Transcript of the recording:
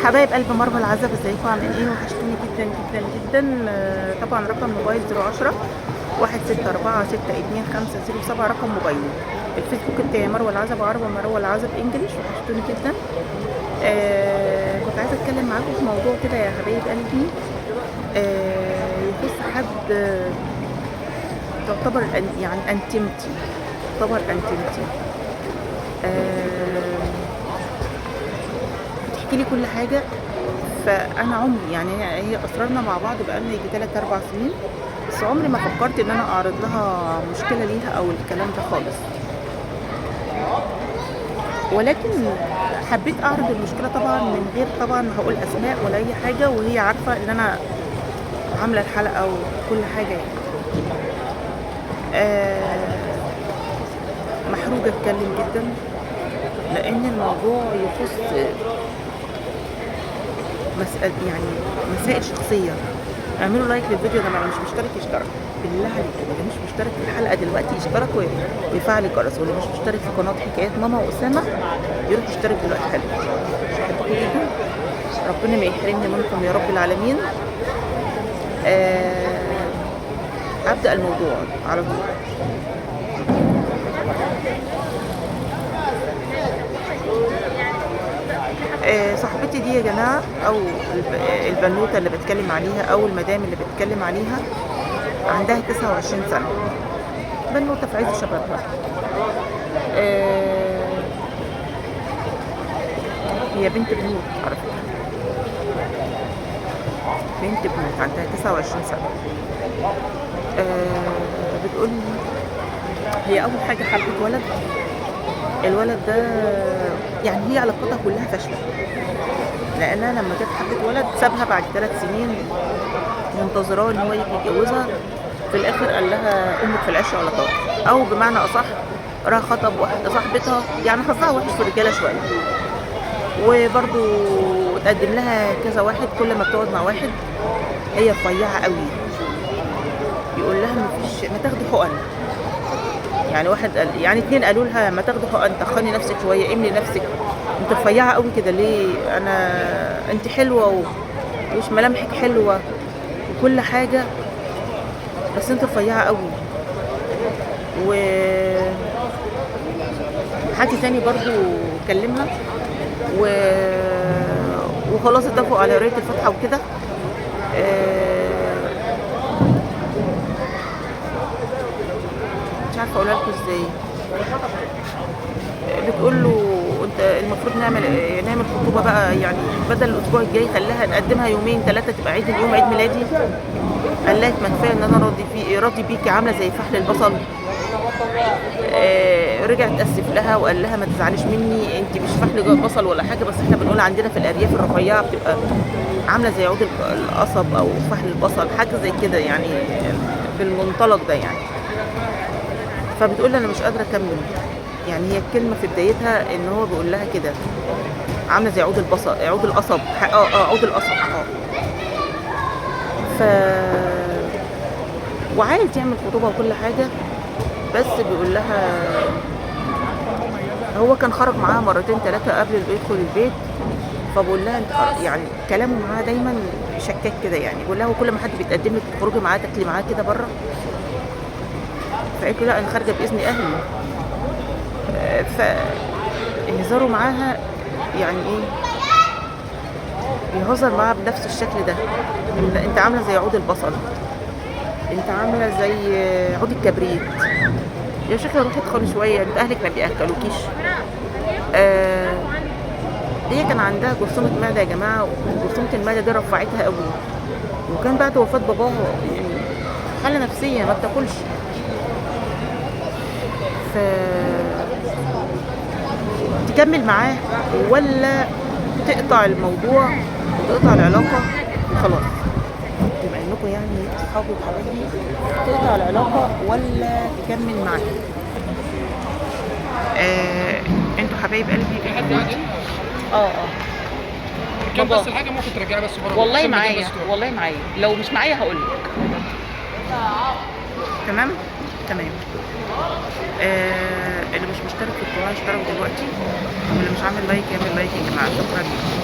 حبايب قلب مروه العزب، ازيكم عاملين ايه؟ وحشتوني جدا جدا جدا. طبعا رقم موبايل 010 164 62507 رقم موبايلي. الفيسبوك بتاعي مروه العزب عربي، مروه العزب English. وحشتوني جدا. كنت عايزه اتكلم معاكم في موضوع كده يا حبايب قلبي، يخص حد تعتبر يعني انتمتي، تعتبر انتمتي. بتحكي لي كل حاجة. فانا عمري يعني هي اسرارنا مع بعض بقالنا يجي 3 4 سنين، بس عمري ما فكرت ان انا اعرض لها مشكلة ليها او الكلام ده خالص، ولكن حبيت اعرض المشكلة طبعا من غير طبعا ما هقول اسماء ولا اي حاجة، وهي عارفه ان انا عامله الحلقة وكل حاجة يعني. محروجه اتكلم جدا لان الموضوع يخص مسألة يعني مسائل شخصية. اعملوا like للفيديو ده، اللي مش مشترك يشترك بالله عليكم، اللي مش مشترك في الحلقة دلوقتي يشترك ويفعل الجرس، واللي مش مشترك في قناة حكايات ماما وأسامة يروح يشترك دلوقتي حالا. بحبكم جدا، ربنا ما يحرمني منكم يا رب العالمين. هبدأ الموضوع على طول. صاحبتي دي يا جماعة، أو البنوتة اللي بتكلم عليها أو المدام اللي بتكلم عليها، عندها 29 سنة، بنوتة في عز شبابها. هي بنت بنوت على فكرة، بنت بنوت عندها 29 سنة. بتقول هي أول حاجة حبت ولد، الولد ده يعني هي علاقتها كلها فاشلة، لأنها لما جت حبت ولد سابها بعد 3 سنين منتظراه إن هو يجي يتجوزها. في الآخر قال لها أمك في العشرة ولا طار، أو بمعنى أصح راح خطب واحدة صاحبتها، يعني حظها وحش في الرجالة شوية. وبرضو تقدم لها كذا واحد، كل ما بتقعد مع واحد هي رفيعة قوي يقول لها مفيش، ما تاخدي حقن. يعني واحد قال، يعني 2 قالوا لها ما تاخدي حقن، تخني نفسك شوية، املي نفسك، انت رفيعة قوي كده ليه؟ انا انت حلوة ومش ملامحك حلوة وكل حاجة، بس انت رفيعة قوي. و حد تاني برضو كلمها وخلاص اتفقوا على قرايه الفاتحة وكده. مش عارفه اقولها لكم ازاي. بتقول له انت المفروض نعمل خطوبه بقى، يعني بدل الاسبوع الجاي خليها نقدمها يومين 3، تبقى عيد اليوم عيد ميلادي. قال لها ما كفاية ان انا راضي بيكي، عامله زي فحل البصل. رجع اتاسف لها وقال لها ما تزعليش مني، انت مش فحل بصل ولا حاجة، بس احنا بنقول عندنا في الارياف الرفيعة بتبقى عامله زي عود القصب او فحل البصل، حاجة زي كده يعني، بالمنطلق ده يعني. فبتقول انا مش قادرة اكمل، يعني هي الكلمة في بدايتها ان هو بيقول لها كده عامله زي عود البصل، عود القصب، عود القصب. ف وعايز يعمل خطوبه وكل حاجة، بس بيقول لها هو كان خرج معاها 2 3 قبل ما يدخل البيت، فبقول لها انت يعني كلامه معاها دايما شكاك كده، يعني بيقول لها كل ما حد بيتقدم لك تخرجي معاه تاكلي معاه كده بره. فقالت له لا انا خارجه باذن اهلي. فهزاره معاها يعني ايه، بيهزر معاها بنفس الشكل ده، انت عامله زي عود البصل، انت عامله زي عود الكبريت يا شيخه، روحي ادخلي شوية، انت اهلك ما بياكلوكيش. هي كان عندها جرثومة معده يا جماعة، وجرثومه المعدة دي رفعتها قوي، وكان بعد وفاه باباها يعني حاله نفسية ما بتاكلش. ف تكمل معاه ولا تقطع الموضوع وتقطع العلاقة وخلاص؟ بما انكم يعني اصحابي وحبايبي، تقطع العلاقة ولا تكمل معاه؟ انتوا حبايب قلبي. في حد قاعد هنا؟ كام بس الحاجة ممكن ترجعها بس بره؟ والله معايا، والله معايا، لو مش معايا هقول لك. تمام تمام. اللي مش مشترك في القناة اشترك دلوقتي، واللي مش عامل like يعمل like يا جماعة. شكرا لكم.